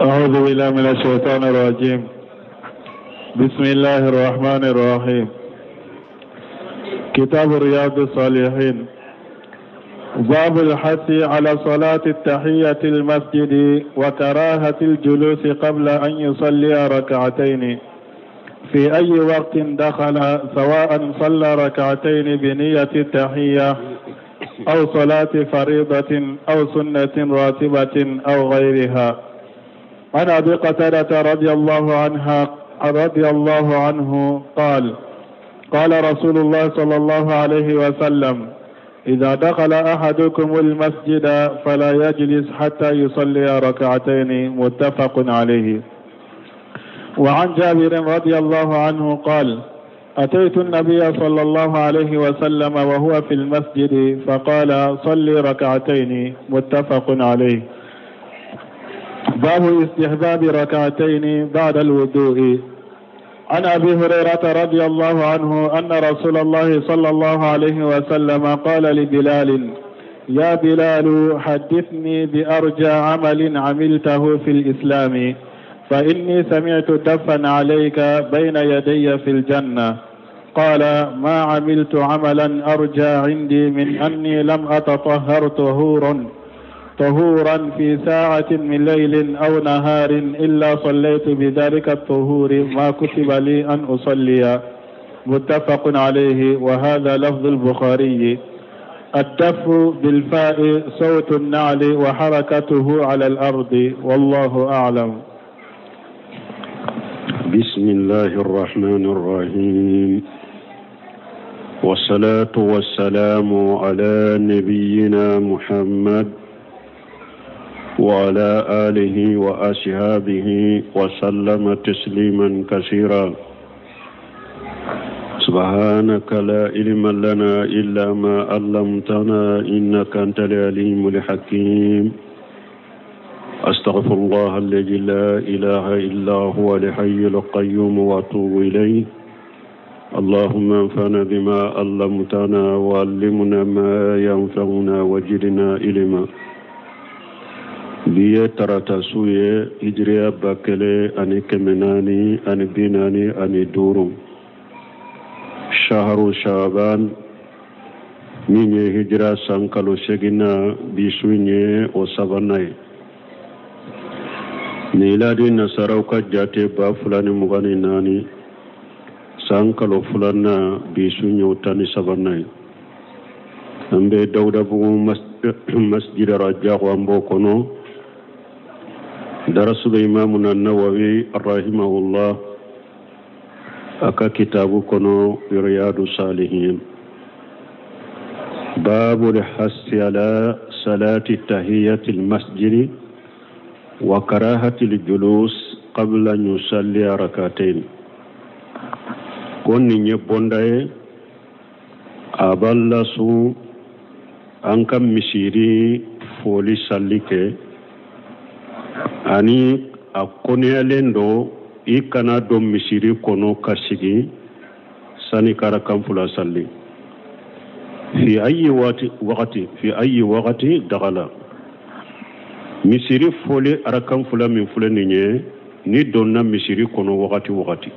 أعوذ بالله من الشيطان الرجيم. بسم الله الرحمن الرحيم. كتاب رياض الصالحين. باب الحث على صلاة التحية المسجد وكراهة الجلوس قبل أن يصلي ركعتين في أي وقت دخل، سواء صلى ركعتين بنية التحية أو صلاة فريضة أو سنة راتبة أو غيرها. عن أبي قتادة رضي الله عنه قال: قال رسول الله صلى الله عليه وسلم: إذا دخل أحدكم المسجد فلا يجلس حتى يصلي ركعتين. متفق عليه. وعن جابر رضي الله عنه قال: أتيت النبي صلى الله عليه وسلم وهو في المسجد فقال: صلي ركعتين. متفق عليه. باب استحباب ركعتين بعد الوضوء. عن أبي هريرة رضي الله عنه أن رسول الله صلى الله عليه وسلم قال لبلال: يا بلال، حدثني بأرجى عمل عملته في الإسلام، فإني سمعت دفا عليك بين يدي في الجنة. قال: ما عملت عملا أرجى عندي من أني لم أتطهر طهورا في ساعة من ليل أو نهار إلا صليت بذلك الطهور ما كتب لي أن أصلي. متفق عليه. وهذا لفظ البخاري. الدف بالفاء صوت النعل وحركته على الأرض، والله أعلم. بسم الله الرحمن الرحيم، والصلاة والسلام على نبينا محمد وعلى آله وأصحابه وسلم تسليما كثيرا. سبحانك لا علم لنا إلا ما علمتنا إنك أنت العليم الحكيم. أستغفر الله الذي لا إله إلا هو الحي القيوم وأتوب إليه. اللهم انفعنا بما علمتنا وعلمنا ما ينفعنا وزدنا علما. Bi ye tarata su ye, hijiriya 1445, shaharu shaban, min ye hijira san kalo seginna, bi su in ye o sabanan ye. Miladi nasaraw ka jate 2024 san kalo filanan, bi su in ye o 13nan ye. An bɛ Dawudabugu masjid Rajago, an b'o kɔnɔ. Darasu bɛ imamuna Nawawi rahimahullah a ka kitabu kɔnɔ Riyadu Salihin, babu lhassi ala salati tahiyati lmasjidi wa karahati ljulus qabla an yusalli rakatain. Ko nin ye bonda ye a b'a lasu an ka misiri foli salli kɛ, ani a kɔniyalen don i kana don misiri kɔnɔ ka sigi sani ka rakan fila salli. Fi ayi waati wagati, fi ayi wagati dagala, misiri foli arakan fila min filɛ nin ye, ni donna misiri kɔnɔ wagati wagati,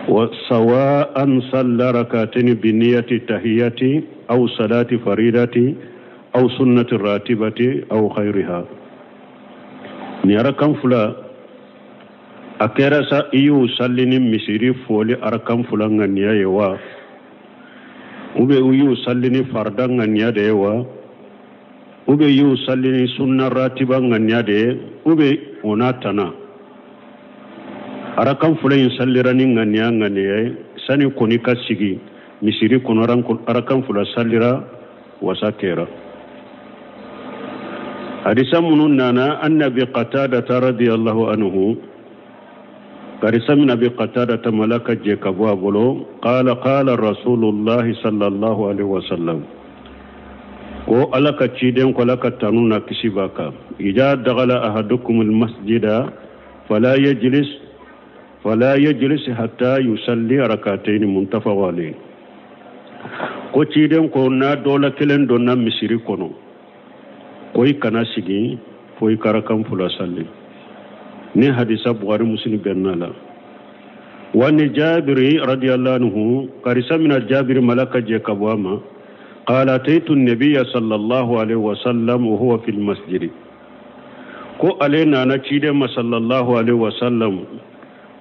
wa sawa'an salla rakataini bi niyyati tahiyati aw salati faridati aw sunnati ratibati aw khayriha. Ni arakan fila a kɛra sa i y'o salli ni misiri foli arakan fila ŋaniya ye wa, ou bien u y'o salli ni farida ŋaniya de ye wa, ou bien i y'o salli ni sunna ratiba ŋaniya de ye, ou bien o n'a tana. Arakan fila in sallira ni ŋaniya ŋaniya ye, sani kɔni ka sigi misiri kɔnɔ, arakan fila sallira, wasa kɛra. Hadisa minnu nana an Abi Qatadata radiyallahu anhu, karisa min Abi Qatadata malaka jɛ ka bɔ a bolo, qala qala rasulullahi sallallahu alaihi wasallam, ko Ala ka ciden ko Ala ka tanu na kisi b'a kan, ida dagala ahadukum almasjida fala yajlis hatta yusalli rakatayn. Muttafaq alayhi. Ko ciden ko n'a dɔ la kelen donna misiri kɔnɔ, ko i kana sigi Fo i ka rakan fula salli. Ni hadisa Bukhari Muslim bɛnna la. Wa ni Jabiri radiyallahu anhu, karisa mina Jabiri malaka jɛ ka bɔ a ma. Qala ataitu nabiyya sallallahu alaihi wasallam wa huwa fil masjid. Ko ale nana ciden ma sallallahu alaihi wasallam,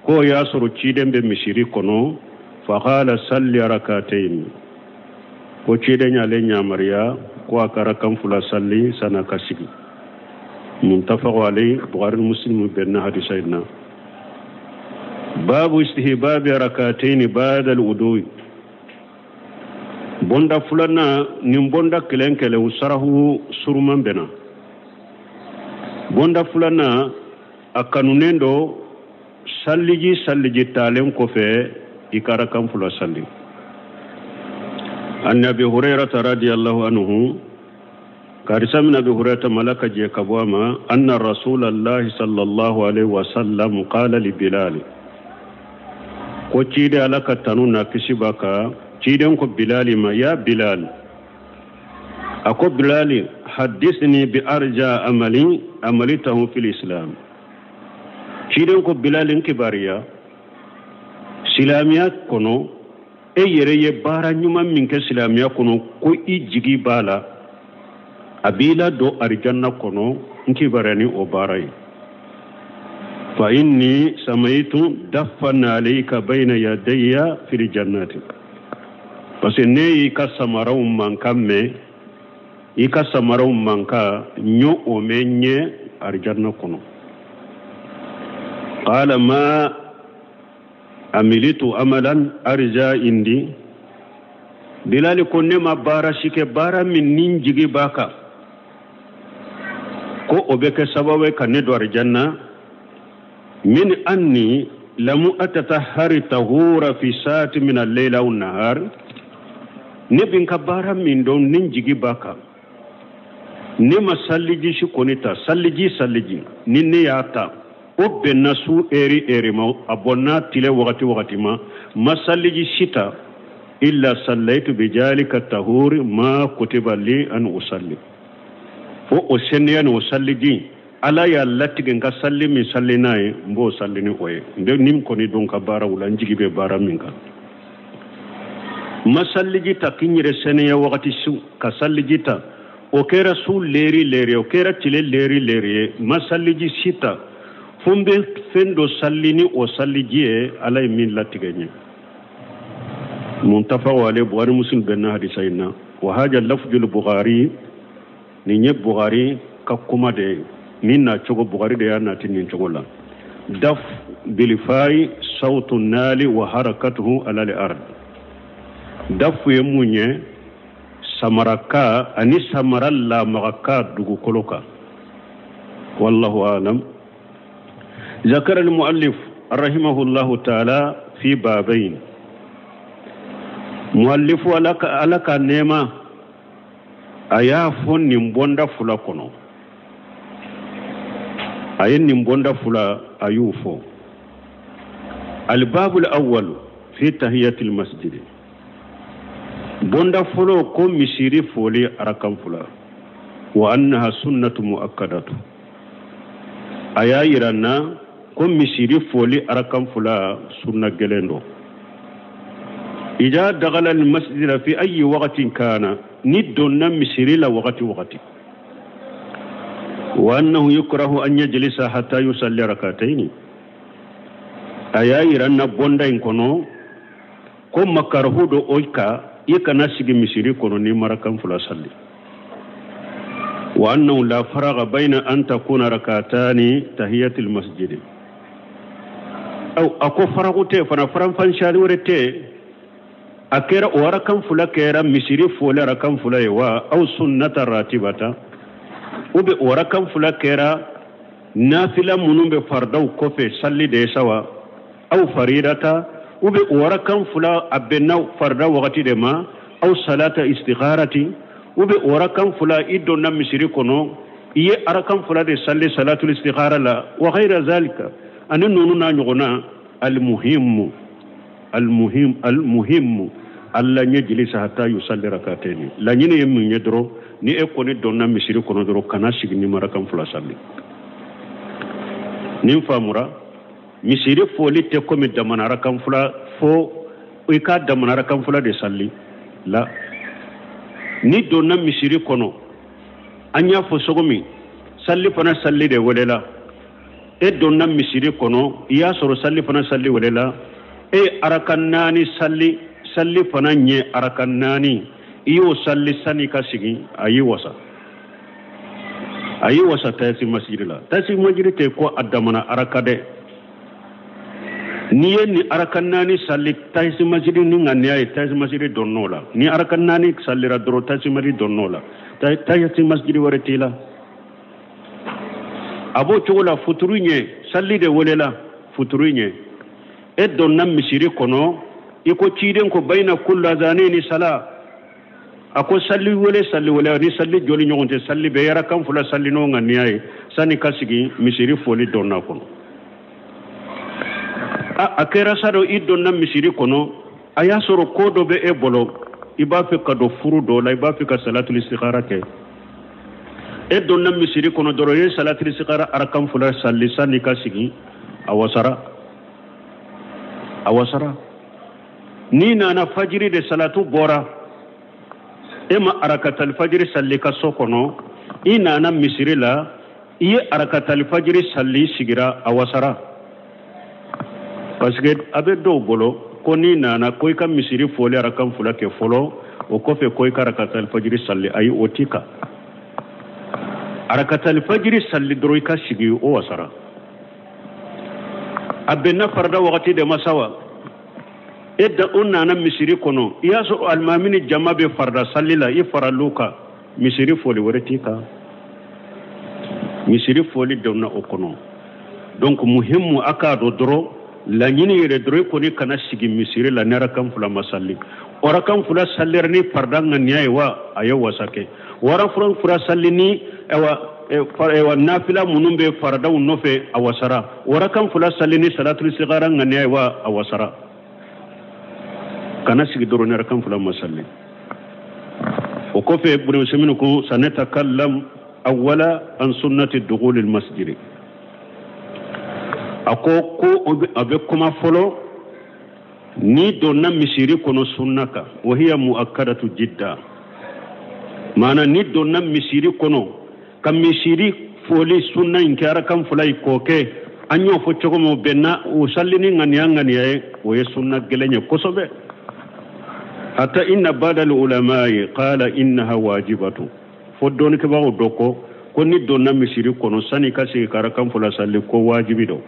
ko y'a sɔrɔ ciden bɛ misiri kɔnɔ. Fa qala salli rakatayn. Ko ciden y'ale yamaruya ko a ka rakan fula salli san'a ka sigi. Muttafaqu alayhi, Bukhari Muslim bɛnna hadisa in na. Babu istihbabi rakatayn ba'da al-wudu'i. Bonda filanan nin bonda kelen kelen u sarahu suruman bɛnna. Bonda filanan a kanunen don salliji salliji talen kɔfɛ i ka rakan fula salli. An Abi Hurairata radiyallahu anhu, karisa min Abi Hurairata malaka jɛ ka bɔ a ma, anna rasulallahi sallallahu alaihi wasallam qala li Bilal, ko ciden Ala ka tanu n'a kisi b'a kan, ciden ko Bilali ma, ya Bilal, a ko Bilali, haddithni bi arja amali amalitahu fil islam. Ciden ko Bilali, n kibaruya silamɛya kɔnɔ, e yɛrɛ ye baara ɲuman min kɛ silamɛya kɔnɔ ko i jigi b'a la a b'i ladon arijanna kɔnɔ, n kibaruya ni o baara ye. Fa inni samaitu daffan alayka bayna yadayya fil jannati. Parce que ne y'i ka samaraw mankan mɛn, i ka samaraw mankan n y'o o mɛn ɲɛ arijanna kɔnɔ. Qala ma amilitu amalan arja indi. Bilali ko ne ma baara si kɛ, baara min ni n jigi b'a kan ko o bɛ kɛ sababu ye ka ne don arijanna. Min anni lamu atatahari tahura fi saati min al-layla aw nahar. Ne bɛ n ka baara min dɔn ni n jigi b'a kan, ne ma salliji si kɔni ta, salliji salliji ni ne y'a ta o bɛnna su eri eri ma, a bɔnna tile wagati wagati ma, ma salliji si ta, illa sallaitu bijalika tahuri ma kutiba li an usalli. Fo o seniya ni o salliji Ala y'a latigɛ n ka salli min salli n'a ye, n b'o salli ni o ye. N bɛ ni kɔni don ka baaraw la, n jigi bɛ baara min kan. Ma salliji ta k'i yɛrɛ sɛnɛya wagati su ka salliji ta, o kɛra su leri leri, o kɛra tile leri leri ye, ma salliji si ta fo n bɛ fɛn dɔ salli ni o salliji ye Ala ye min latigɛ n ye. Muttafaqu alayhi, Bukhari Muslim bɛnna hadisa in na. Wa haja lafzul Bukhari, nin ye Bukhari ka kuma de ye, nin na cogo Bukhari de y'a nati nin cogo la. Daf bilifai sautu nali wa harakatuhu ala al-ard. Dafu ye mun ye? Samaraka ani samara lamagaka dugukolo kan. Wallahu alam. Zakara al-muallif rahimahullahu ta'ala fi babain. Muallifu ala ka nɛɛma a y'a fɔ nin bɔnda fila kɔnɔ. A ye nin bɔnda fila a y'o fɔ. Al-babul awwal fi tahiyatil masjid. Bonda fɔlɔ ko misiri foli arakan fila. Wa annaha sunnatu muakkadatu. A y'a yira n na ko misiri foli arakan fila sunna gɛlɛn don. Ida dagala al-masjida fi ayi waqtin kana, ni donna misiri la wagati wagati. Wa annahu yukrahu an yajlisa hatta yusalli rakatayn. A y'a yira n na bonda in kɔnɔ ko makarahu do o kan, i kana sigi misiri kɔnɔ ni marakan fila salli. Wa annahu la faraga bayna an takuna rakatani tahiyatul masjid. Aw a ko faragu tɛ fana, faranfansiyali wɛrɛ tɛ. A kɛra o arakan fila kɛra misiri foli arakan fila ye wa, aw sunnata ratibata, ou bien o arakan fila kɛra nafila minnu bɛ faridaw kɔfɛ salli de ye sa wa, aw faridata, ou bien o arakan fila a bɛnna farida wagati de ma, aw salata istikharati, ou bien o arakan fila i donna misiri kɔnɔ i ye arakan fila de salli salatul istikhara la, wa ghayra zalika, ani ninnu n'a ɲɔgɔnna. Almuhimmu almuhim almuhimmu alla yajlisa hatta yusalli rakatayn. Laɲini ye mun ye dɔrɔn, Ni e kɔni donna misiri kɔnɔ dɔrɔn, kana sigi n'i ma arakan fila sali. Nin faamura? Misiri foli tɛ komi damana arakan fila fo i ka damana arakan fila de sali la. Ni donna misiri kɔnɔ, an y'a fɔ cogo min, sali fana sali de welela. E donna misiri kɔnɔ, i y'a sɔrɔ sali fana sali welela, e ye arakan naani sali, sali fana ɲɛ arakan naani, i y'o sali sani ka sigi, a y'i wasa, a y'i wasa. Tayasi masjidi la, tayasi masjidi tɛ ko a damana araka dɛ. N'i ye nin arakan naani sali tayasi masjidi ni ŋaniya ye, tayasi masjidi dɔnn'o la. Ni arakan naani salira dɔrɔn, tayasi masjidi dɔnn'o la, tayasi masjidi wɛrɛ t'i la. A b'o cogo la futuru ɲɛ, sali de welela futuru ɲɛ, e donna misiri kɔnɔ, i ko ciden ko bayina kullu azanayni sala, a ko sali wele, sali wele ni sali joli ɲɔgɔn cɛ, sali bɛɛ arakan fila sali n'o ŋaniya ye sani ka sigi, misiri foli dɔnna kɔnɔ. A kɛra sa dɔ, i donna misiri kɔnɔ, a y'a sɔrɔ ko dɔ bɛ e bolo, i b'a fɛ ka don furu dɔ la, i b'a fɛ ka salatul istikhara kɛ. E donna misiri kɔnɔ dɔrɔn, i ye salatul istikhara arakan fila sali sani ka sigi, a wasara, a wasara. N'i nana fajiri de salatu bɔra, e ma arakatal fajiri salli ka so kɔnɔ, i nana misiri la, i ye arakatal fajiri salli, sigira, a wasara. Parce que a bɛ dɔw bolo ko n'i nana ko i ka misiri foli arakan fila kɛ fɔlɔ, o kɔfɛ ko i ka arakatal fajiri salli. Ayi, o t'i kan. Arakatal fajiri salli dɔrɔn, i ka sigi, o wasara. A bɛnna farida wagati de ma sa wa, e da o nana misiri kɔnɔ, i y'a sɔrɔ alimami ni jama bɛ farida sali la, i faral'u kan, misiri foli wɛrɛ t'i kan, misiri foli donna o kɔnɔ. Donc muhimu, a k'a dɔn dɔrɔn, laɲini yɛrɛ dɔrɔn, i kɔni kana sigi misiri la ni arakan fila ma sali. O arakan fila salira ni farida ŋaniya ye wa, a ye wasa kɛ. O arakan fila sali ni ayiwa nafila minnu bɛ faradaw nɔfɛ, a wasara. O arakan fila sali ni salatul istikhara ŋaniya ye wa, a wasara. Kana sigi dɔrɔn ni arakan fila ma sali. O kɔfɛ, Ibn Usaymin ko sanatakallam awwala an sunnati dukhul al masjid. A ko ko a bɛ kuma fɔlɔ ni donna misiri kɔnɔ sunna kan. Wa hiya muakkadatu jidda, maana ni donna misiri kɔnɔ ka misiri foli sunna in kɛ arakan fila yi k'o kɛ, an y'o fɔ cogo min, o bɛnna o salli ni ŋaniya ŋaniya ye, o ye sunna gɛlɛn ye kosɛbɛ. Hatta inna ba'da al-ulama'i qala innaha wajibatu, fo dɔnnikɛbagaw dɔ ko ko ni donna misiri kɔnɔ, sani ka sigi ka arakan fila salli, ko wajibi don.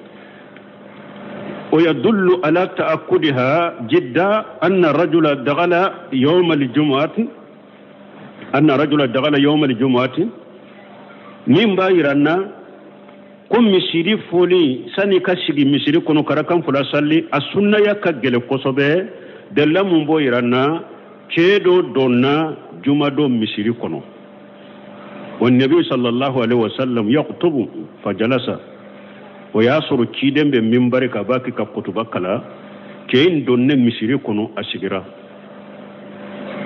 ويدل على تأكدها جدا أن الرجل دخل يوم الجمعة، أن الرجل دخل يوم الجمعة. Min b'a yira n na ko misiri foli sani ka sigi misiri kɔnɔ karakan fila sali, a sunnaya ka gɛlɛ kosɛbɛ. Delila mun b'o yira n na? Cɛ dɔ donna jumadon misiri kɔnɔ, والنبي صلى الله عليه وسلم يخطب فجلس. O y'a sɔrɔ ciden bɛ minbari ka b'a kɛ ka kutuba kala. Cɛ in donnen misiri kɔnɔ, a sigira,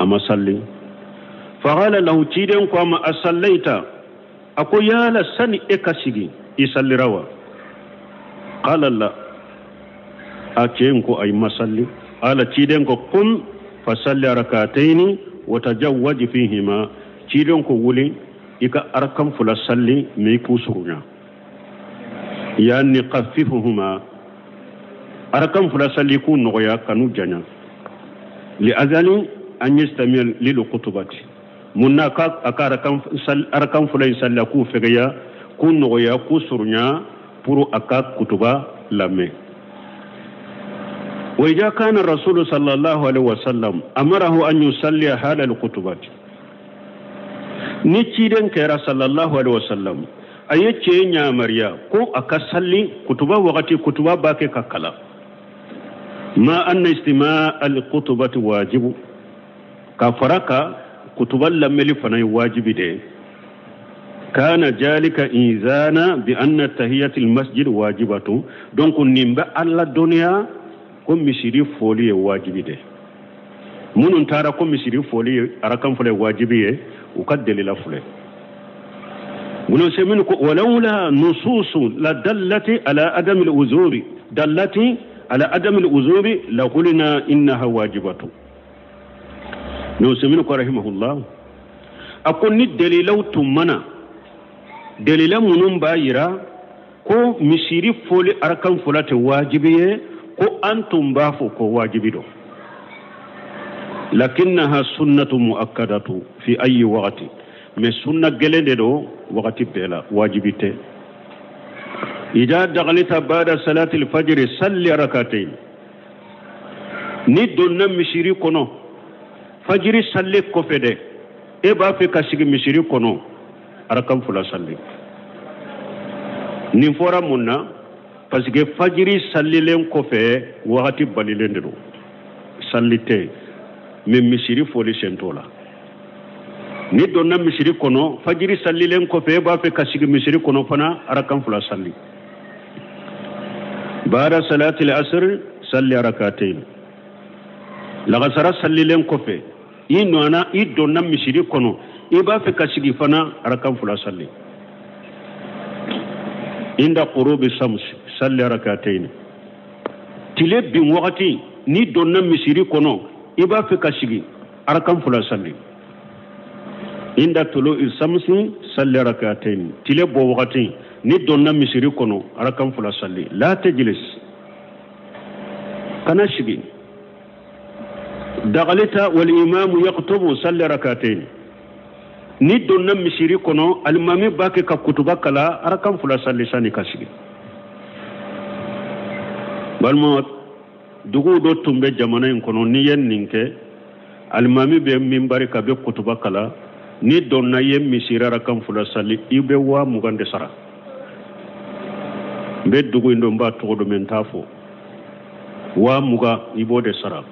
a ma salli. Faqala lahu, ciden ko a ma: asallaita? A ko yala sani e ka sigi, i sallira wa? Qala la. A cɛ in ko ayi, ma salli. Ala, ciden ko: qum fasalli rakataini wa tajawwaj fihima. Ciden ko wuli i ka arakan fila salli, mais i k'u surunya, yani khaffifuhuma, arakan fila salli k'u nɔgɔya, kan'u janya. Li azali an yastami'a lil khutbati. Mun na ka a ka arakan fila in salli, k'u fɛgɛya, k'u nɔgɔya, k'u surunya, pour a ka kutuba lamɛn? وإذا كان الرسول صلى الله عليه وسلم أمره أن يصلي حال الخطبة، ni ciden kɛra sallallahu alaihi wasallam a ye cɛ ɲamariya ko a ka salli kutuba wagati, kutuba b'a kɛ ka kalan, ma anna istima al khutbati wajibu, ka fara ka kutuba lamɛnli fana ye wajibi de ye. Kana jalika izana bi anna tahiyati al masjid wajibatu. Donc nin bɛ ala dɔnniya ko misiri foli ye wajibi de. Minnu taara ko misiri fɔli arakan fila ye wajibi ye, u ka delila filɛ. Ibn Usaymin ko walawla nususu la dallati ala adami al-uzuri dallati ala adami al-uzuri la qulna innaha wajibatu. Ibn Usaymin ko rahimahullah, a ko ni dalilaw tun mana dalila minnu b'a yira ko misiri fɔli arakan fila tɛ wajibi ye, ko an tun b'a fɔ ko wajibi don. Lakinnaha sunnatu muakkadatu fi ayi waqti, mais sunna gɛlɛn de don wagati bɛɛ la, wajibi tɛ. Ida dagalita bada salatil fajri salli rakatayn, ni donna misiri kɔnɔ fajiri salli kɔfɛ dɛ, e b'a fɛ ka sigi misiri kɔnɔ, arakan fila salli. Nin fɔra mun na? Parce que fajiri sallilen kɔfɛ wagati balilen de don, salli tɛ, mais misiri fɔli sen t'o la. Ni donna misiri kɔnɔ fajiri sallilen kɔfɛ, e b'a fɛ ka sigi misiri kɔnɔ fana, arakan fila salli. Baada salatil asr salli rakatayn, lagasara sallilen kɔfɛ i nana i donna misiri kɔnɔ, i b'a fɛ ka sigi fana, arakan fila salli. Inda qurubi shams salli rakatayn, tile bin wagati ni donna misiri kɔnɔ i b'a fɛ ka sigi, arakan fila salli. Inda tulu'i shamsi salli rakatayn, tile bɔ wagati ni donna misiri kɔnɔ, arakan fila salli. La tajlis, kana sigi. Dagalita wal imamu yaktubu salli rakatayn, ni donna misiri kɔnɔ alimami b'a kɛ ka kutuba kala, arakan fila salli sani ka sigi. Balima, dugu dɔ tun bɛ jamana in kɔnɔ, n'i ye nin kɛ, alimami bɛ minbari ka bɛ kutuba kala, ni donna ye misiri arakan fila salli, i bɛ 20,000 de sara. N bɛ dugu in dɔn, n b'a tɔgɔ dɔn, mɛ n t'a fɔ. 20,000 i b'o de sara.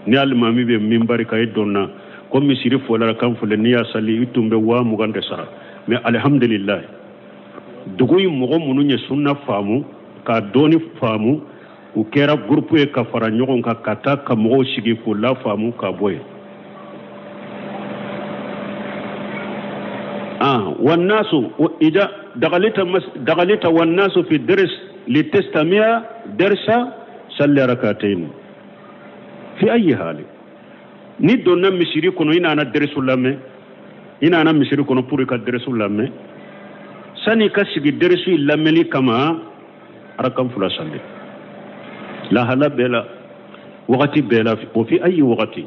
Ni alimami bɛ minbari ka e donna ko misiri fɔla arakan fila, n'i y'a salli i tun bɛ 20,000 de sara. Mɛ alihamudulilayi, dugu in mɔgɔ minnu ye sunna faamu k'a dɔɔni faamu, u kɛra gurupu ye ka fara ɲɔgɔn kan ka taa ka mɔgɔw sigi k'u lafaamu ka bɔ yen. Wannasu ida dagalita dagalita wannasu fi ders litastami'a dersa salli rakatayn fi ayi hali. Ni donna misiri kɔnɔ, i nana derisu lamɛn, i nana misiri kɔnɔ pour ka derisu lamɛn, sani ka sigi derisu lamɛnni kama, arakan fila salli. Lahala bɛɛ la, wagati bɛɛ la, o fi ayi wagati,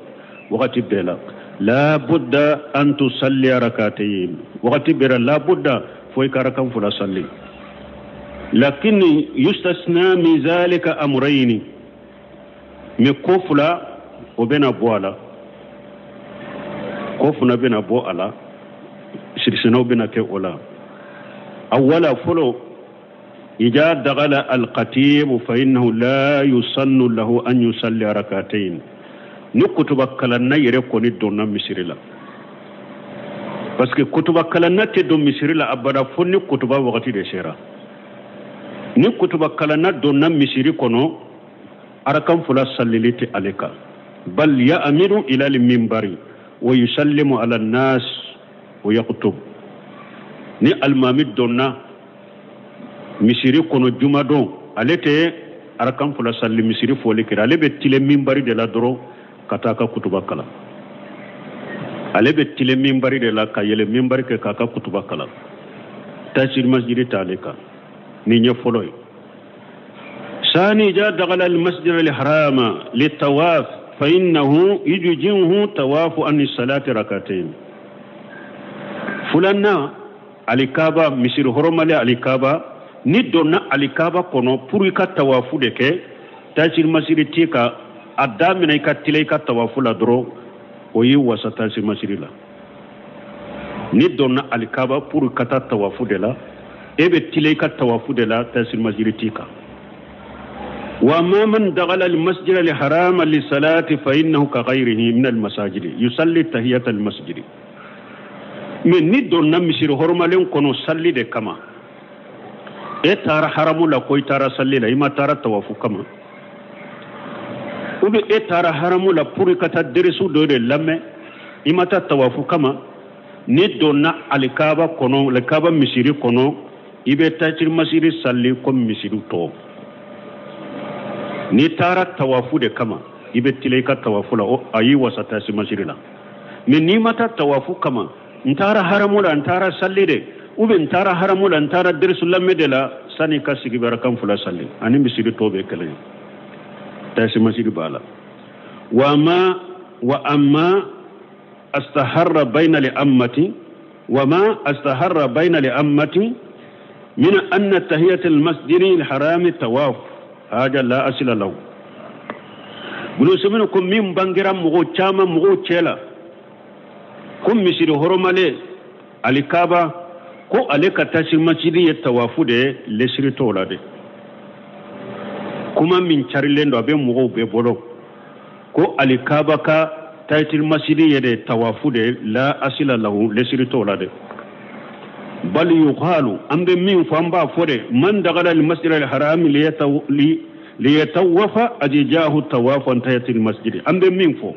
wagati bɛɛ la. La budda an tusalli rakatayn, wagati bɛɛ la, la budda fo i ka arakan fila salli. Lakin yustasna min zalika amrayni, mais ko fila o bɛna bɔ a la, ko fana bɛna bɔ a la, sirisinɛw bɛna kɛ o la. Awala fɔlɔ, ida dagala alqatibu fa innahu la yusannu lahu an yusalli rakatayn, ni kutuba kalanna yɛrɛ kɔni donna misiri la, parce que kutuba kalanna tɛ don misiri la abada fo ni kutuba wagati de sera. Ni kutuba kalanna donna misiri kɔnɔ, arakan fila sallili tɛ ale kan. Bal ya'miru ila al-minbari wa yusallimu ala an-nas wa yaqtub. Ni alimami donna misiri kɔnɔ jumadon, ale tɛ arakan fila salli misiri fɔli kɛra, ale bɛ tile minbari de la dɔrɔn ka taa ka kutuba kalan. Ale bɛ tile minbari de la ka yɛlɛ minbari kɛ k'a ka kutuba kalan. Tasiri masjidi t'ale kan. Nin ye fɔlɔ ye. Sani ja dagala al-masjid al-harama litawaf fa innahu yujjihu tawafu an salati rakatayn. Fulanna alikaba misiri horomale alikaba, ni donna alikaba kɔnɔ pour i ka tawafu de kɛ, tasiri masjidi t'i ka a daminɛ i ka tile i ka tawafu la dɔrɔn, o y'i wasa tasiri masjidi la. Ni donna alikaba pour ka taa tawafu de la, e bɛ tile i ka tawafu de la, tasiri masjidi t'i kan. Wa ma man dagala al-masjid al-harama li-salati fa innahu ka ghayrihi min al-masajid yusalli tahiyata al-masjid. Mais ni donna misiri horomalen kɔnɔ salli de kama, e taara haramu la ko i taara salli la, i ma taara tawafu kama, Ou bien e taara haramu la pour i ka taa deresu dɔ de lamɛn, i ma taa tawafu kama, n'i donna alikaba kɔnɔ, alikaba misiri kɔnɔ, i bɛ tahiyatul masjidi salli komi misiri tɔ. N'i taara tawafu de kama, i bɛ tila i ka tawafu la, a y'i wasa tahiyatul masjidi la. Mais n'i ma taa tawafu kama, n taara haramu la, n taara salli de, ou bien n taara haramu la, n taara deresu lamɛn de la, sani ka sigi bɛ arakan fila salli, ani misiri tɔ bɛ kelen ye, tahiyatul masjidi b'a la. Wa ma wa amma astaharra bayna li ammati wa ma astaharra bayna li ammati min anna tahiyatul masjidi al-harami tawaf haja la asila lahu. Bunu sɛmɛnɛ ko min bangera mɔgɔ caman mɔgɔw cɛ la, ko misiri hɔrɔmalen alikaba, ko ale ka tahiyatul masjidi ye tawafu de ye, lesiri t'o la dɛ. Kuma min carilen don, a bɛ mɔgɔw bɛɛ bolo, ko alikaba ka tahiyatul masjidi ye de tawafu de ye, la asila lahu, lesiri t'o la dɛ. Bal yuqalu, an bɛ min fɔ, an b'a fɔ de, man dagala al masjid al haram liyatawafa ajijahu tawafu an tahiyatul masjid. An bɛ min fɔ,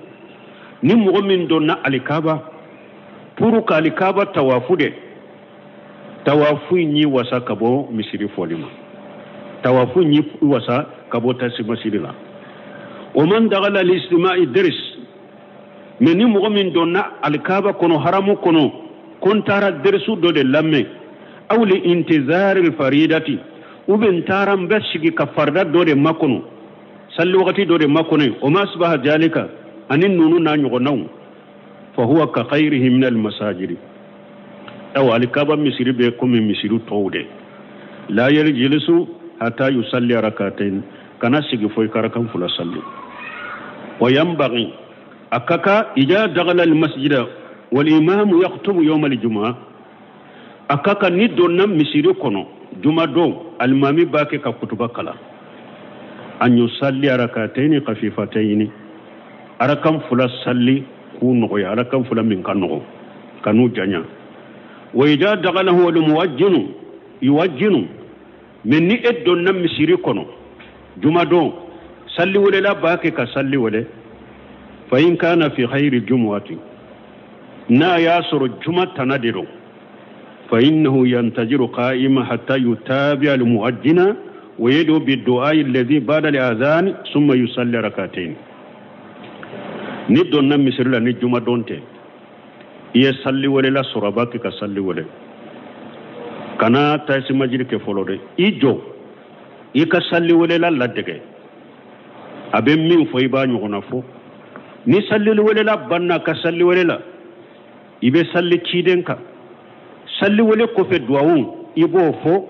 ni mɔgɔ min donna alikaba pour ka alikaba tawafu de, tawafu in y'i wasa ka bɔ misiri fɔli ma, tawafu in y'i wasa ka bɔ tahiyatul masjid la. O man dagala li istima'i deris, mais ni mɔgɔ min donna alikaba kɔnɔ, haramu kɔnɔ, ko n taara derisu dɔ de lamɛn, aw li intizari faridati, ou bien n taara n bɛ sigi ka farida dɔ de makɔnɔ, salli wagati dɔ de makɔnɔ, o ma asbaha jalika, ani ninnu n'a ɲɔgɔnnaw, fa huwa ka khayrihi min al masajidi. Awa alikaba misiri bɛ komi misiri tɔw de, la yajlisu hatta yusalli rak'atayn, kana sigi fo i ka rakan fila salli. Wa yanbaghi, a ka kan ida dagala al masjida wal imamu yaktubu yawm al jumu'a, a ka kan ni donna misiri kɔnɔ juma don, alimami b'a kɛ ka kutuba kalan, an yusalli rak'atayn khafifatayn, arakan fila salli k'u nɔgɔya, arakan fila min ka nɔgɔn ka n'u janya. Wa ida dagalahu wal muwajjinu yuwajjinu, mais ni e donna misiri kɔnɔ juma don, salli welela b'a kɛ ka salli wele, fa in kana fi khayri jumu'ati, n'a y'a sɔrɔ juma tana de don, fa innahu yantajiru qa'ima hatta yutabi'a al muwajjina wa yad'u bid du'a alladhi ba'da al adhan thumma yusalli rak'atayn. Ni donna misiri la ni juma don tɛ, i ye salli welela sɔrɔ, a b'a kɛ ka salli wele, kana tahiyatul masjid kɛ fɔlɔ dɛ, i jɔ i ka salli welela ladege, a bɛ min fɔ i b'a ɲɔgɔnna fɔ. Ni salli welela banna ka salli welela, i bɛ salli ciden kan, salli wele kɔfɛ duwawu i b'o fɔ,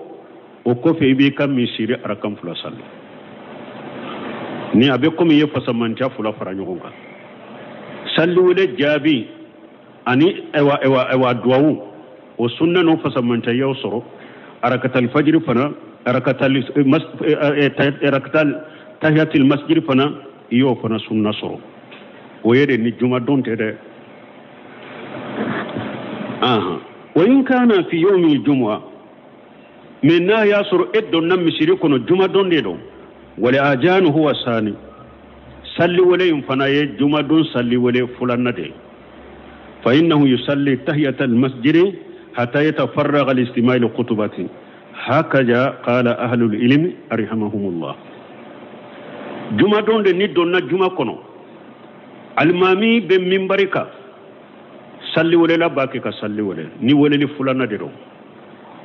o kɔfɛ i b'i ka misiri arakan fila salli. Ni a bɛ komi i ye fasamantiya fila fara ɲɔgɔn kan, salli wele jaabi ani ewa ewa ewa duwawu, o sunna n'o fasamantiya y'o sɔrɔ. Arakatal fajiri fana, arakatal arakatal tahiyatul masjid fana, i y'o fana sunna sɔrɔ. O ye de ni juma don tɛ dɛ. Wa in kana fi yawmi jumu'a, mais n'a y'a sɔrɔ e donna misiri kɔnɔ juma don de don, wal ajanu huwa sani, salli wele in fana ye juma don salli wele filanan de ye. Fa innahu yusalli tahiyatal masjidi hatta yatafarraga li istima'i khutbati, hakaza qala ahlul ilmi arhamahumullah. Juma don de ni donna juma kɔnɔ, alimami bɛ minbari kan, salli welela b'a kɛ ka salli wele, ni weleli filanan de don.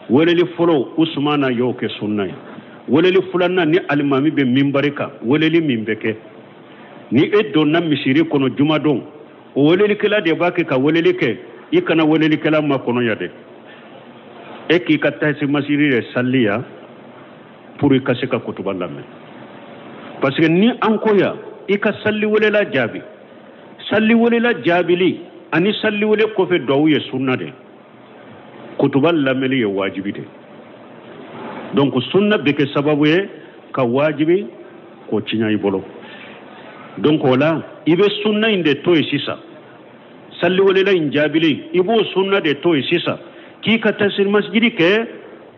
Weleli fɔlɔ Usumana y'o kɛ sunna ye, weleli filanan ni alimami bɛ minbari kan, weleli min bɛ kɛ ni e donna misiri kɔnɔ juma don, o welelikɛla de b'a kɛ ka weleli kɛ, i kana welelikɛla makɔnɔ yan dɛ, e k'i ka tahiyatul masjid de salli yan pour i ka se ka kutuba lamɛn. Parce que ni an ko yan i ka salli welela jaabi, salli welela jaabili ani salli wele kɔfɛ duwawu ye sunna de, kutuba lamɛnli ye wajibi de. Donc sunna bɛ kɛ sababu ye ka wajibi k'o tiɲɛ i bolo. Donc o la i bɛ sunna in de to yen sisan, salli welela in jaabili i b'o sunna de to yen sisan k'i ka tahiyatul masjid kɛ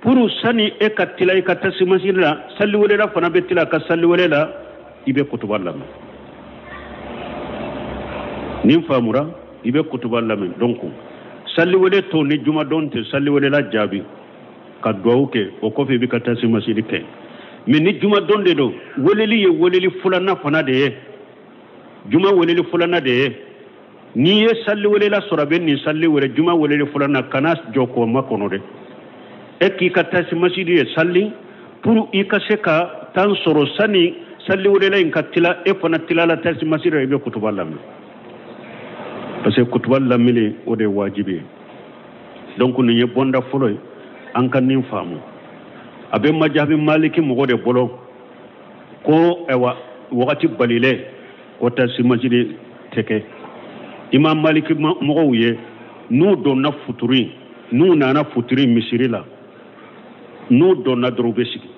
pour sani e ka tila i ka tahiyatul masjid la, salli welela fana bɛ tila ka salli wele la, i bɛ kutuba lamɛn. Nin faamura, i bɛ kutuba lamɛn. Donc saliwele to ni jumadon tɛ, saliwelela jaabi ka duwawu kɛ, o kɔfɛ i bɛ ka taasi masiri kɛ. Mais ni jumadon de don, weleli ye weleli filanan fana de ye, juma weleli filanan de ye. N'i ye saliwelela sɔrɔ, a bɛ nin sali wele juma weleli filanan, kana jɔ k'o makɔnɔ dɛ. E k'i ka taasi masiri ye sali pour i ka se ka tan sɔrɔ sani saliwelela in ka tila, e fana tilala taasi masiri, i bɛ kutuba lamɛn, parce que kutuba lamɛnni o de ye wajibi ye. Donc nin ye bɔnda fɔlɔ ye, an ka nin faamu. A bɛ majabi Maliki mɔgɔ de bolo ko ayiwa, wagati balilen ko taasi masiri tɛ kɛ. Imam Maliki mɔgɔw ye, n'u donna futuri, n'u nana futuri misiri la, n'u donna dɔrɔn u bɛ sigi.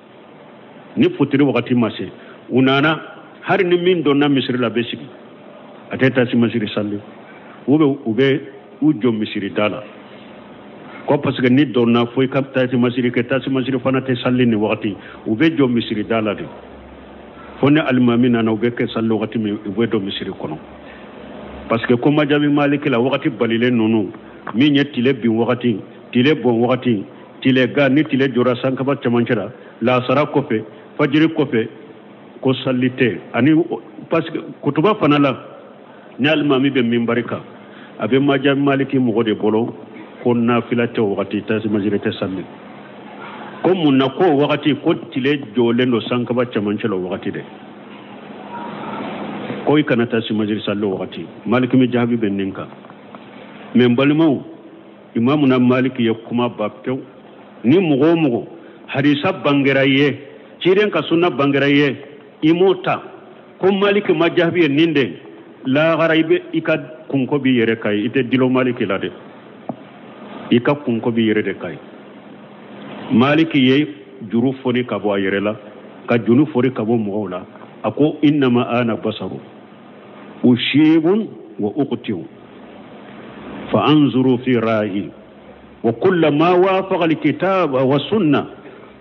Ni futuri wagati ma se, u nana, hali ni min donna misiri la, bɛ sigi, a tɛ taasi masiri sali. U bɛ u jɔ misiri da la ko parce que ni donna fo i ka taasi masiri kɛ, taasi masiri fana tɛ sali ni wagati. U bɛ jɔ misiri da la de fo ni alimami nana, u bɛ kɛ sali wagati min, u bɛ don misiri kɔnɔ, parce que ko majabi Maliki la, wagati balilen ninnu min ye tile bin wagati, tile bɔn wagati, tile ga ni tile jɔra sankaba cɛmancɛ la, lasara kɔfɛ, fajiri kɔfɛ, ko sali tɛ. Ani parce que kutuba fana la, ni alimami bɛ minbari kan, a bɛ majabi Maliki mɔgɔ de bolo ko nafila tɛ o wagati, taasi masiri tɛ sali. Ko mun na? Ko o wagati ko tile jɔlen don sankaba cɛmancɛ la o wagati dɛ, ko i kana taasi masiri sali o wagati. Maliki mi jaabi bɛ nin kan. Mais n balimaw, Imamu na Maliki ye kuma ba pewu. Ni mɔgɔ o mɔgɔ hadisa bangera i ye, ciden ka sunna bangera i ye, i m'o ta ko Maliki ma jaabi ye nin de lahara, i bɛ i ka kunko b'i yɛrɛ ka ye. I tɛ dilo Maliki la dɛ, i ka kunko b'i yɛrɛ de ka ye. Maliki ye juru foni ka bɔ a yɛrɛ la, ka juru fori ka bɔ mɔgɔw la. A ko innama ana basaru ushibun wa uqtiu fa anzuru fi ra'i wa kulla ma wafaqa alkitaba wa sunna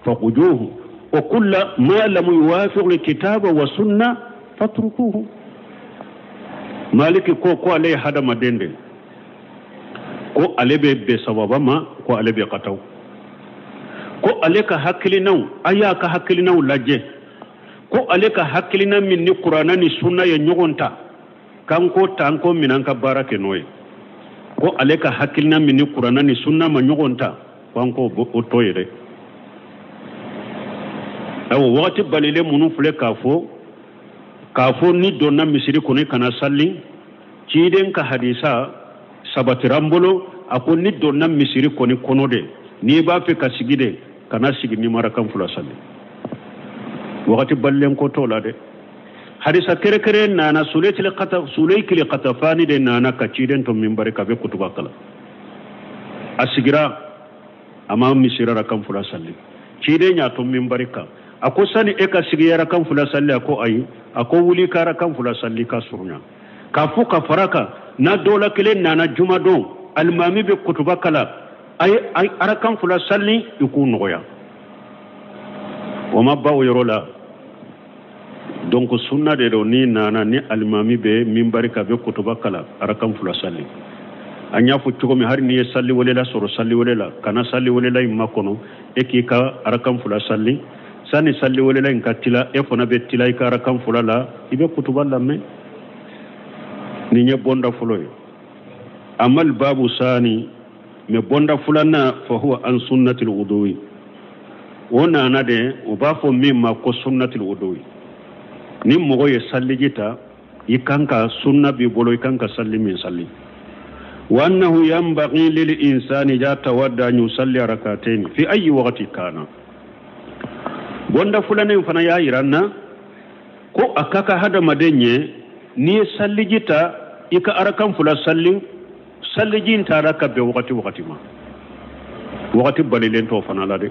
faqujuhu wa kulla ma lam yuwafiq alkitaba wa sunna fatrukuhu. Maliki ko ale ye hadamaden de, ko ale bɛ bɛn sababa ma, ko ale bɛ kataw, ko ale ka hakilinaw, a y'a ka hakilinaw lajɛ, ko ale ka hakilina min ni Kuranna ni sunna ye ɲɔgɔn ta, k'an ko ta, an ko minɛ, an ka baara kɛ n'o ye. Ko ale ka hakilina min ni Kuranna ni sunna ma ɲɔgɔn ta, ko an k'o o to ye dɛ. Ayiwa, wagati balilen minnu filɛ k'a fɔ ni donna misiri kɔnɔ, i kana sali, ciden ka hadisa sabatira n bolo. A ko ni donna misiri kɔni kɔnɔ de, n'i b'a fɛ ka sigi de, kana sigi ni marakan fila sali. Wagati balilen ko t'o la dɛ. Hadisa kɛrɛkɛrɛ nana, Suleykili Katafani de nana ka ciden to minbari ka bɛ kutuba kala. A sigira, a ma misiri rakan fila sali. Ciden y'a to minbari kan, a ko sani e ka sigi rakan fila sali? A ko ayi. A ko wuli ka rakan fila sali ka surunya. K'a fɔ ka fara kan, n'a dɔ la kelen nana jumadon, alimami bɛ kutuba kala, a ye arakan fila sali, i k'u nɔgɔya. O ma ba o yɔrɔ la. Donc sunna de don, ni nana ni alimami bɛ minbari ka bɛ kutuba kala, arakan fila sali. An y'a fɔ cogo min, hali n'i ye sali welela sɔrɔ sali welela, kana sali welela in makɔnɔ, e k'i ka arakan fila sali. Sani sali welela in ka tila, e fana bɛ tila i ka arakan fila la, i bɛ kutuba lamɛn. Nin ye bɔnda fɔlɔ ye. Amal babu sani, mais bɔnda filanan, fa huwa an sunnatil wudu'i. O nana de, u b'a fɔ min ma ko sunnatil wudu'i. Ni mɔgɔ ye saliji ta, i kan ka sunna b'i bolo, i kan ka salli min salli. Wa annahu yanbaghi lil insani idha tawadda an yusalli rak'atayn fi ayi waqti kana. Bonda filanan fana y'a yira n na ko a ka kan hadamaden ye, n'i ye salliji ta, i ka arakan fila salli. Salliji in taara ka bɛn wagati wagati ma, wagati balilen t'o fana la dɛ.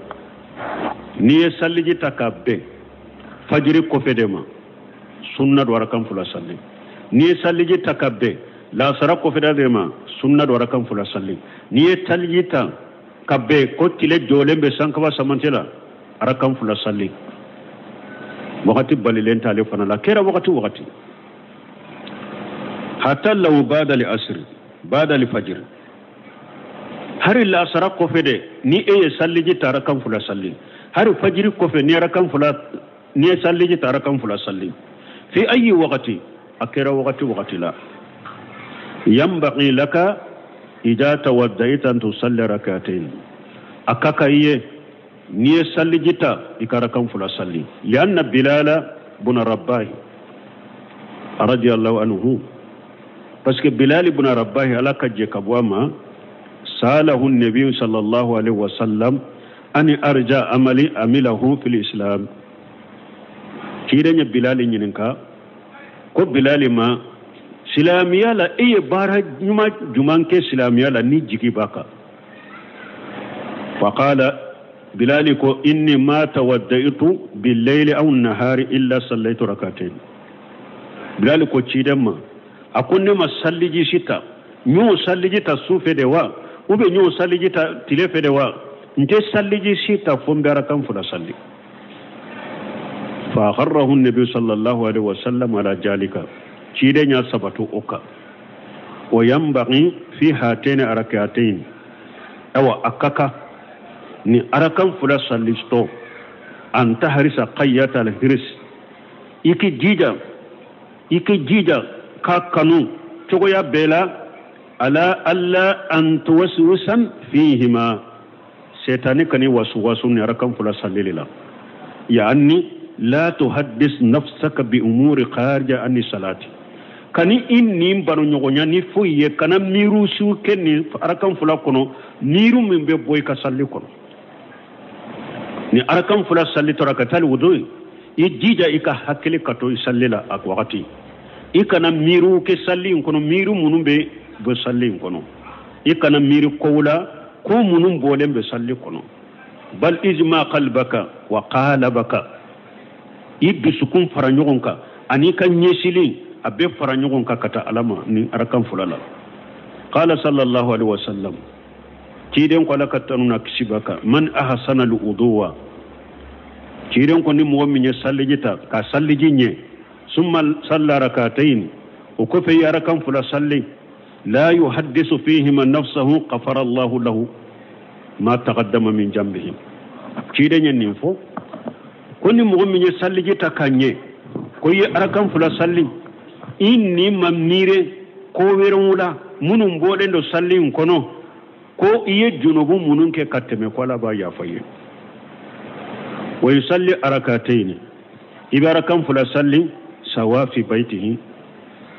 N'i ye salliji ta ka bɛn fajiri kɔfɛ de ma, sunna don arakan fila salli. N'i ye salliji ta ka bɛn lasara kɔfɛda de ma, sunna don arakan fila salli. N'i ye salliji ta ka bɛn ko tile jɔlen bɛ sankaba samancɛ la, arakan fila salli. Wagati balilen t'ale fana la, kɛra wagati wagati. Hatta law bada li asri bada li fajr, hari lasara kɔfɛ de, ni e ye salliji ta, arakan fila salli. Hari fajiri kɔfɛ, ni arakan fila, ni ye salliji ta, arakan fila salli. Fi ayi wagati, a kɛra wagati wagati la, yanbaghi laka idha tawaddaita an tusalli rak'atayn, a ka kan i ye n'i ye salliji ta, i ka rakan fila salli. Lianna Bilala buna Rabbahi radiyallahu anhu, parce que Bilal ibn Rabbahi, Ala ka jɛ ka bɔ a ma, salahu nabi sallallahu alaihi wasallam ani arja amali amilahu fil islam. Ciden ye Bilali ɲininka ko: Bilali ma, silamɛya la, e ye baara ɲuman juman kɛ silamɛya la ni jigi b'a kan? Faqala, Bilali ko: inni ma tawaddaitu billayli aw nahari illa sallaytu rakatain. Bilali ko ciden ma, a ko: ne ma salliji si ta, n y'o salliji ta su fɛ de wa, ou bien n y'o salliji ta tile fɛ de wa, n tɛ salliji si ta fo n bɛ arakan fila salli. Fa akharrahu nabi sallallahu alaihi wasallam ala jalika, ciden y'a sabatu o kan. Wa yanbaghi fi hatayni arakatayn, awa a ka kan ni arakan fila sallistɔ, an tahrisa qayyata alhirs, i k'i jija, i k'i jija k'a kanu cogoya bɛɛ la, ala alla an tuwaswisan fihima, setani kani wasuwasu ni arakan fila sallili la. Yani la tuhaddis nafsaka bi umuri kharija ani salati, kani i nin baro ɲɔgɔnya ni foyi ye, kana miiru siw kɛ ni arakan fila kɔnɔ, miiru min bɛ bɔ i ka salli kɔnɔ. Ni arakan fila salli tora ka taali wudu, i jija i ka hakili ka to i salli la a wagati, i kana miiriw kɛ salli in kɔnɔ, miiri minnu bɛ bɔ salli in kɔnɔ. I kana miiri kow la, ko minnu bɔlen bɛ salli kɔnɔ. Bal ijma qalbaka wa qalabaka, i dusukun fara ɲɔgɔn kan ani ka ɲɛsili, a bɛ fara ɲɔgɔn kan ka taa Ala ma ni arakan fila la. Qala sallallahu alaihi wasallam, ciden ko, Ala ka tanu na kisi b'a kan: man ahsana al-wudu'a, ciden ko ni mɔgɔ min ye salliji ta ka salliji ɲɛ, summa salla rakatayn, o kɔfɛ i arakan fila salli, la yuhaddisu fihima nafsahu, ghafara Allahu lahu ma taqaddama min jambihi. Ciden ye nin fɔ ko ni mɔgɔ min ye salliji ta ka ɲɛ, ko i ye arakan fila salli, i ni ma miire ko wɛrɛw la minnu bɔlen don salli in kɔnɔ, ko i ye junubu minnu kɛ ka tɛmɛ, ko Ala b'a yafa ye. Wa yusalli arakatayn, i bɛ arakan fila salli, sawa fi baitihi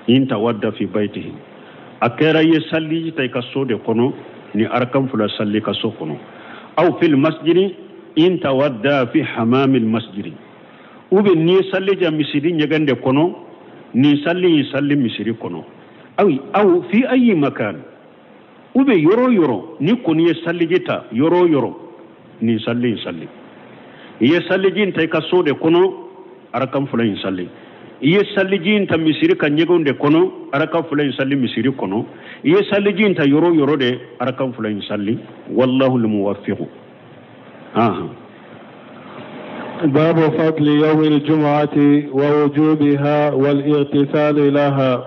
in tawadda fi baitihi, a kɛra i ye salliji ta i ka so de kɔnɔ, ni arakan fila salli i ka so kɔnɔ, aw fil masjidi in tawadda fi hamamil masjidi, ou bien n'i ye salli ja misiri ɲɛgɛn de kɔnɔ, nin salli in salli misiri kɔnɔ, aw fi ayi makan, ou bien yɔrɔ o yɔrɔ ni kɔni ye salliji ta, yɔrɔ o yɔrɔ nin salli in salli. I ye salliji in ta i ka so de kɔnɔ, arakan fila in salli. I ye salliji in ta misiri ka ɲɛgɛnw de kɔnɔ, arakan fila in salli misiri kɔnɔ. I ye salliji in ta yɔrɔ o yɔrɔ de, arakan fila in salli. Wallahu almuwaffiqu. باب فضل يوم الجمعة ووجوبها والاغتسال لها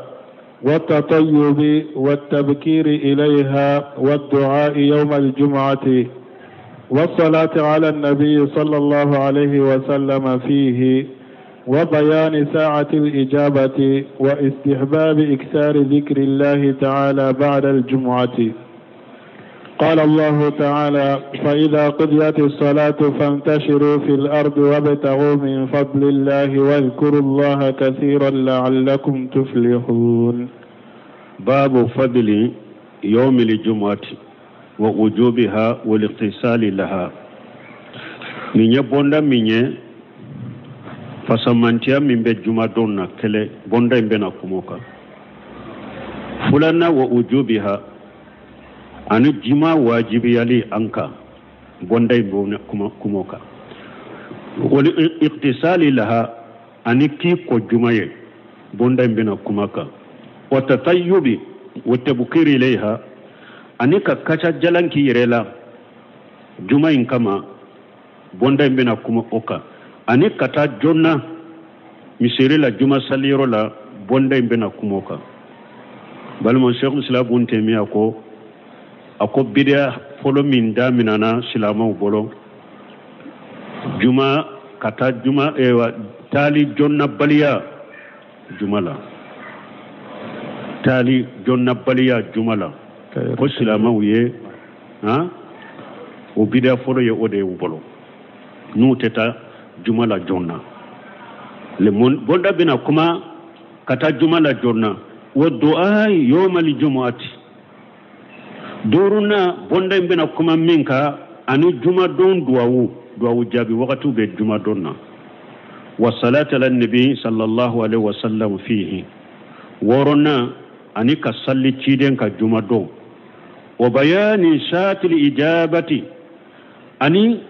والتطيب والتبكير إليها والدعاء يوم الجمعة والصلاة على النبي صلى الله عليه وسلم فيه وبيان ساعة الإجابة واستحباب إكثار ذكر الله تعالى بعد الجمعة. قال الله تعالى: فإذا قضيت الصلاة فانتشروا في الأرض وابتغوا من فضل الله واذكروا الله كثيرا لعلكم تفلحون. باب فضل يوم الجمعة ووجوبها والاغتسال لها. Nin ye bonda min ye, fasamantiya min bɛ juma don na kɛlɛ, bonda in bɛna kuma o kan. Filanan, wa wujubiha, ani juma wajibiyali an kan, bonda in bɛ kuma o kan. Wal iqtisali laha, ani k'i ko juma ye, bonda in bɛna kuma kan. Wa tatayyubi wa tabkiri ilayha, ani ka kaca jalan k'i yɛrɛ la juma in kama, bonda in bɛna kuma o kan. Ani ka taa joona misiri la, juma saliyɔrɔ la, bonda in bɛna kuma o kan. Balima, Sheikh Islam Bun Taymiya ko, a ko bidiya fɔlɔ min daminɛna silamɛw bolo, juma ka taa juma, taali jɔnnabaliya juma la, taali jɔnnabaliya juma la, ko silamɛw ye han o bidiya fɔlɔ ye, o de ye u bolo n'u tɛ taa juma la joona. Le bonda bɛna kuma ka taa juma la joona, wa du'a yawmal jumu'ati. Duurunan, bonda in bɛna kuma min kan, ani jumadon duwawu, duwawu jaabi wagatiw bɛ jumadon na, wa salatu ala nabi sallallahu alaihi wasallam fihi. Wɔɔrɔnan, ani ka salli ciden ka jumadon, wa bayani saatil ijabati, ani